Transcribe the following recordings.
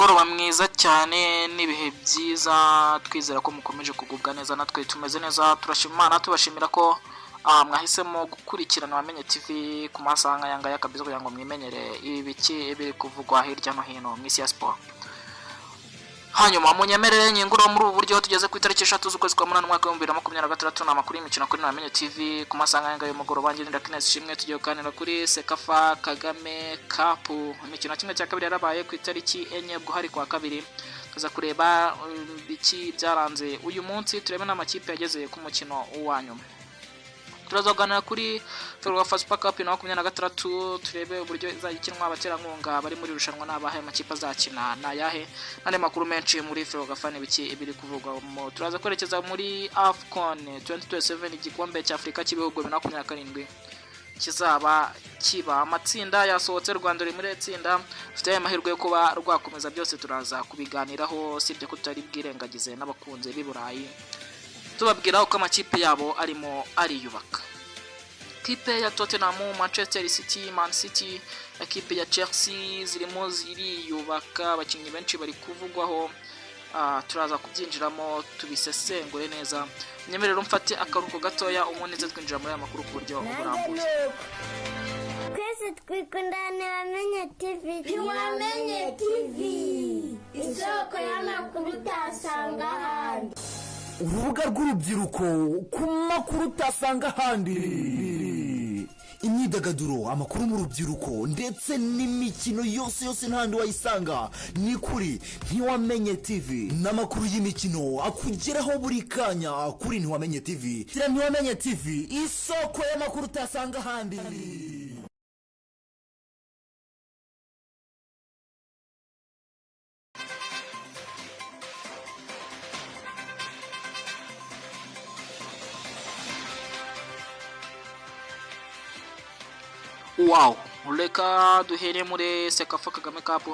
Umugoroba mwiza cyane n'ibihe byiza, twizera ko mukomeje kugubwa neza. Natwe tumeze neza, turashima Imana, tubashimira ko mwahisemo gukurikirana Wamenye TV ku masaha nk'aya ngaya kabisa, kugira ngo mwimenyere ibiki biri kuvugwa hirya no hino mu isi ya siporo. Hanyuma munyemerere nyinguro muri ubu buryo: tugeze ku itariki 3 z'ukwezi kwa munani, umwaka wa 2026. Ni amakuru y'imikino kuri Wamenye TV ku masaha nk'aya ngaya y'umugoroba. Njye Ndakinesi Ishimwe, tugiye kuganira kuri CECAFA Kagame Cup. Imikino kimwe cya kabiri yarabaye ku itariki 4, ubwo hari kwa kabiri. Tuza kureba iki byaranze uyu munsi, turebe n'amakipe yageze ku mukino wa nyuma. Turaza kuganira kuri FERWAFA Super Cup na 26, turebe uburyo izajya ikinwa, abaterankunga bari muri irushanwa n'abahe, amakipe azakina ni ayahe, n'andi makuru menshi muri FERWAFA n'ibiki ibiri kuvugwamo. Turaza kwerekeza muri AFCON 2027, igikombe cya Afurika cy'ibihugu 2027 kizaba kiba. Amatsinda yasohotse, u Rwanda ruri muri iri tsinda, rufite amahirwe yo kuba rwakomeza. Byose turaza kubiganiraho, sibyo ko tutari bwirengagize n'abakunzi b'i Burayi, tubabwira uko amakipe yabo arimo ariyubaka. Kipe ya Tottenham, Manchester City, Man City, ekipe ya Chelsea zirimo ziriyubaka, abakinnyi benshi bari kuvugwaho. Turaza kubyinjiramo tubisesengure neza. Nyemerero mfate akaruhuko gatoya, ubundi nze twinjira muri aya makuru ku buryo burambuye. Twese twikundana Wamenye TV. Ntiwamenye TV, isoko y'amakuru utasanga ahandi. Urubuga rw'urubyiruko ku makuru utasanga ahandi: imyidagaduro, amakuru mu rubyiruko ndetse n'imikino yose yose, ntahandi wayisanga, ni kuri Ntiwamenye TV. N'amakuru y'imikino akugeraho buri kanya kuri Ntiwamenye TV. Ntiwamenye TV, isoko y'amakuru utasanga ahandi. Wow, reka duhere muri CECAFA Kagame Cup.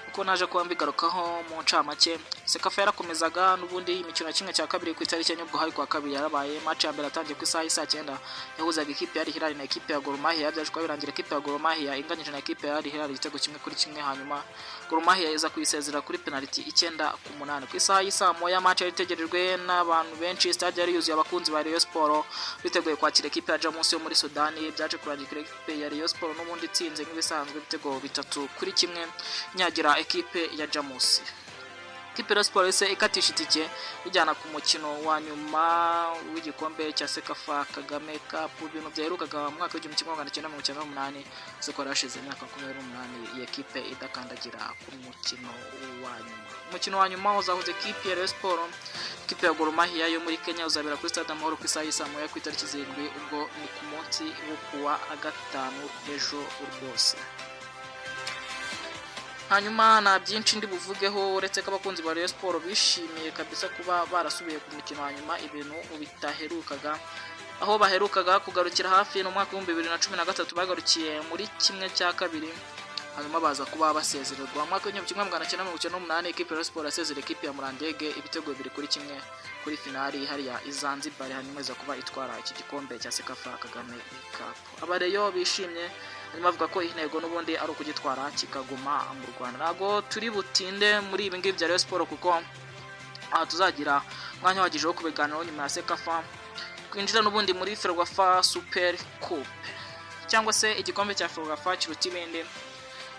Uko naje kuba mbigarukaho mu ncamake, CECAFA yarakomezaga n'ubundi. Imikino ya kimwe cya kabiri ku itariki 4, ubwo hari kuwa kabiri, yarabaye. Match ya mbere yatangiye ku isaha y'isaa 9, yahuzaga ikipe ya Al Hilal na ekipe ya Gor Mahia. Byaje kuba birangira ekipe ya Gor Mahia inganyije na ekipe ya Al Hilal igitego 1-1, hanyuma Gor Mahia iza kuyisezera kuri penalty 9-8. Ku isaha y'isaa 1, match yari itegerejwe n'abantu benshi, stade yari yuzuye abakunzi ba Rayon Sport biteguye kwakira ekipe ya Jamus yo muri Sudani. Byaje kurangira ekipe ya Rayon Sport n'ubundi itsinze nk'ibisanzwe ibitego 3-1, inyagira ekipe ya Jamus. Ikipe ya Sport yahise ikatisha itike ijyana ku mukino wa nyuma w'igikombe cya CECAFA Kagame Cup, ibintu byaherukaga mu mwaka wa 1998. Ziko hashize imyaka 28 iyi ekipe idakandagira ku mukino wa nyuma. Umukino wa nyuma uzahuza ekipe ya Rayon Sport, ekipe ya Gor Mahia yo muri Kenya, uzabera kuri Stade Amahoro ku isaha y'isaa 1 ku itariki 7, ubwo ni ku munsi wo kuwa gatanu ejo rwose. Hanyuma nta byinshi ndi buvugeho, uretse ko abakunzi ba Rayon Sport bishimiye kabisa kuba barasubiye ku mukino wa nyuma, ibintu bitaherukaga. Aho baherukaga kugarukira hafi ni umwaka wa 2013, bagarukiye muri kimwe cya kabiri, hanyuma baza kuba basezererwa. Mu mwaka wa 1998, ekipe ya Rayon Sport yasezerera ekipe ya Murandege ibitego 2-1 kuri finali hariya i Zanzibar, hanyuma iza kuba itwara iki gikombe cya CECAFA Kagame Cup. Abareyo bishimye, hanyuma bavuga ko intego n'ubundi ari ukugitwara kikaguma mu Rwanda. Ntabwo turi butinde muri ibi ngibi bya Rayon Sport, kuko aha tuzagira umwanya uhagije wo kubiganiraho nyuma ya CECAFA. Twinjira n'ubundi muri FERWAFA Super Coupe, cyangwa se igikombe cya FERWAFA kiruta ibindi.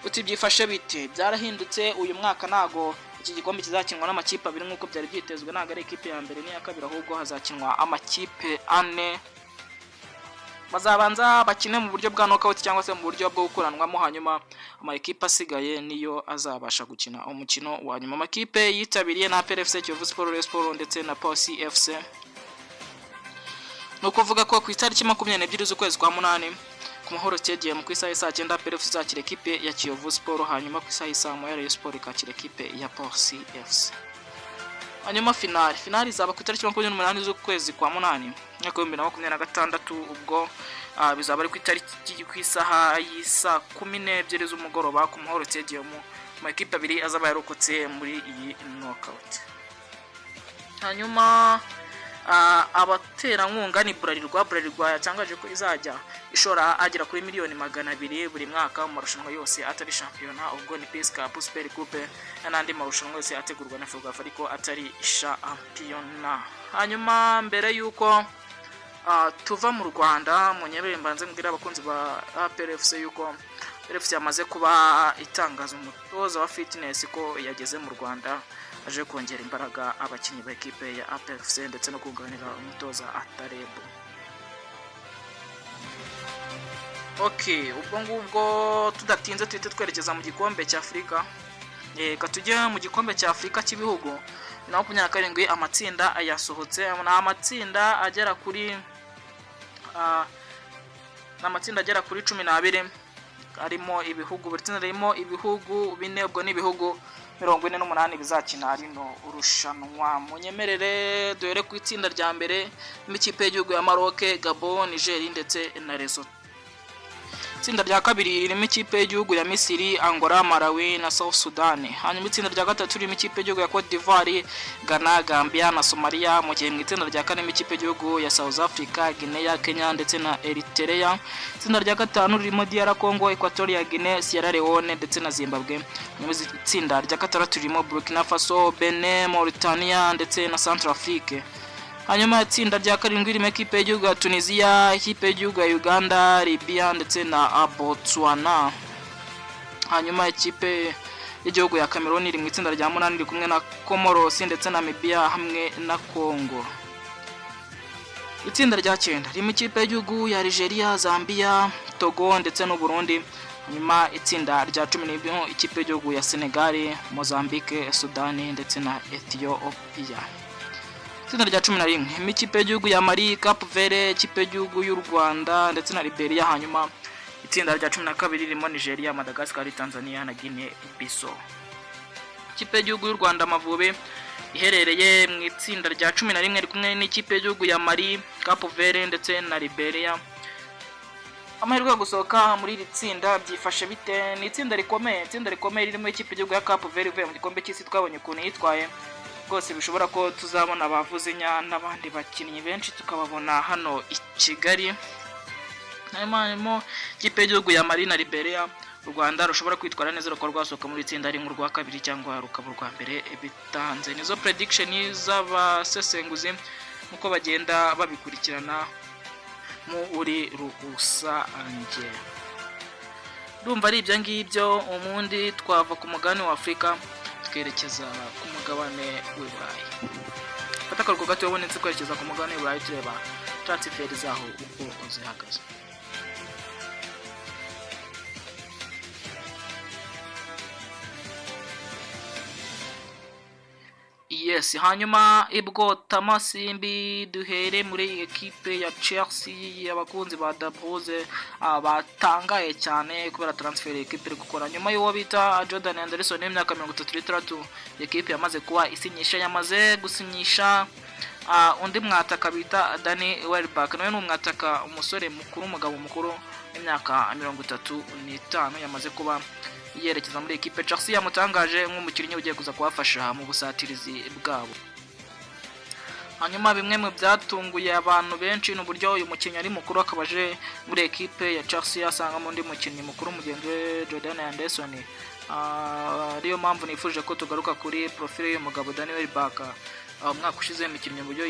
Uti byifashe bite? Byarahindutse uyu mwaka, ntago iki gikombe kizakinwa n'amakipe abiri nk'uko byari byitezwe. Ntabwo ari ikipe ya mbere n'iya kabiri, ahubwo hazakinwa amakipe ane. Bazabanza bakine mu buryo bwa knockout, cyangwa se mu buryo bwo gukuranwamo, hanyuma ama ekipe asigaye niyo azabasha gukina umukino wa nyuma. Amakipe yitabiriye na APR FC, Kiyovu Sport, Rayon Sport ndetse na Police FC. Ni ukuvuga ko ku itariki 22 z'ukwezi kwa munani, ku Mahoro Stadium, ku isaha y'isaa 9, APR FC izakira ekipe ya Kiyovu Sport, hanyuma ku isaha y'isaa 1 Rayon Sport ikakira ekipe ya Police FC. Hanyuma finale izaba ku itariki 28 z'ukwezi kwa munani, umwaka wa 2026, ubwo bizaba ari ku itariki, ku isaha y'isaa 12 z'umugoroba ku Mahoro Stadium, amakipe abiri azaba yarokotse muri iyi knockout. Hanyuma Abaterankunga ni Bralirwa. Bralirwa yatangaje ko izajya ishora agera kuri miliyoni 200 buri mwaka mu marushanwa yose atari shampiyona. Ubwo ni Peace Cup, Super Coupe n'andi marushanwa yose ategurwa na Ferwafa ariko atari shampiyona. Hanyuma mbere y'uko tuva mu Rwanda, munyebere mbanze mbwira abakunzi ba APR FC yuko APR FC yamaze kuba itangaza umutoza wa fitness ko yageze mu Rwanda, aje kongera imbaraga abakinnyi ba ekipe ya APR FC ndetse no kunganira umutoza Atarebu. Okay, ubwo ngubwo tudatinze tuhite twerekeza mu gikombe cya Afurika. Reka tujye mu gikombe cya Afurika cy'ibihugu 2027. Amatsinda yasohotse, ni amatsinda agera kuri 12, arimo ibihugu, buri tsinda ririmo ibihugu bine. Ubwo ni ibihugu 48 bizakina rino rushanwa. Munyemerere duhere ku itsinda rya mbere n'ikipe y'igihugu ya Maroc, Gabon, Niger ndetse na Lesotho. Itsinda rya kabiri ririmo ikipe y'igihugu ya Misiri, Angola, Malawi na South Sudan. Hanyuma itsinda rya gatatu ririmo ikipe y'igihugu ya Cote d'Ivoire, Ghana, Gambia na Somalia, mu gihe mu itsinda rya kane ririmo ikipe y'igihugu ya South Africa, Guinea, Kenya ndetse na Eritrea. Itsinda rya gatanu ririmo DR Congo, Equatorial Guinea, Sierra Leone ndetse na Zimbabwe. Hanyuma itsinda rya gatandatu ririmo Burkina Faso, Benin, Mauritania ndetse na Centrafrique. Hanyuma itsinda rya karindwi ririmo ikipe y'igihugu ya Tunisia, ikipe y'igihugu ya Uganda, Libya ndetse na Botswana. Hanyuma ikipe y'igihugu ya Cameroon iri mu itsinda rya munani, iri kumwe na Comoros ndetse na Namibia hamwe na Congo. Itsinda rya cyenda ririmo ikipe y'igihugu ya Algeria, Zambia, Togo ndetse n'u Burundi. Hanyuma itsinda rya 10 ririmo ikipe y'igihugu ya Senegal, Mozambique, Sudani ndetse na Ethiopia. Itsinda rya 11 ririmo ikipe y'igihugu ya Mali, Cape Verde, ikipe y'igihugu y'u Rwanda ndetse na Liberia. Hanyuma itsinda rya 12 ririmo Nigeria, Madagascar, Tanzania na Guinea Bissau. Ikipe y'igihugu y'u Rwanda Amavubi iherereye mu itsinda rya 11, iri kumwe n'ikipe y'igihugu ya Mali, Cape Verde ndetse na Liberia. Amahirwe yo gusohoka muri iri tsinda byifashe bite? Ni itsinda rikomeye ririmo ikipe y'igihugu ya Cape Verde ivuye mu gikombe cy'isi, twabonye ukuntu yitwaye rwose. Bishobora ko tuzabona abavuzinya n'abandi bakinnyi benshi tukababona hano i Kigali. Harimo ikipe y'igihugu ya Mali na Liberia. U Rwanda rushobora kwitwara neza rukaba rwasohoka muri itsinda ari nk'urwa kabiri cyangwa rukaba urwa mbere bitanze. Nizo prediction z'abasesenguzi nk'uko bagenda babikurikirana muri rusange. Ndumva ari ibyo ngibyo. Ubundi twava ku mugabane wa Afurika twerekeza ku mugabane w'i Burayi. Fata akaruhuko gato, ubonetse kwerekeza ku mugabane w'i Burayi, tureba transfer zaho uko zihagaze. Yes, hanyuma ibwotamasimbi duhere muri ekipe ya Chelsea. Abakunzi ba The Blues batangaye cyane kubera transfer ekipe iri gukora nyuma y'uwo bita Jordan Henderson w'imyaka 36. Ekipe yamaze kuba isinyisha, yamaze gusinyisha undi mwataka bita Danny Welbeck. Nawe ni umwataka, umusore mukuru, umugabo mukuru w'imyaka 35, yamaze kuba yerekeza muri ekipe Chelsea. Yamutangaje nk'umukinnyi ugiye kuza kubafasha mu busatirizi bwabo. Hanyuma bimwe mu byatunguye abantu benshi ni uburyo uyu mukinnyi ari mukuru akaba aje muri ekipe ya Chelsea asangamo undi mukinnyi mukuru mugenzi we Jordan Henderson. Ariyo mpamvu nifuje ko tugaruka kuri profile y'uyu mugabo Danny Welbeck. Umwaka ushize imikinnyi mu buryo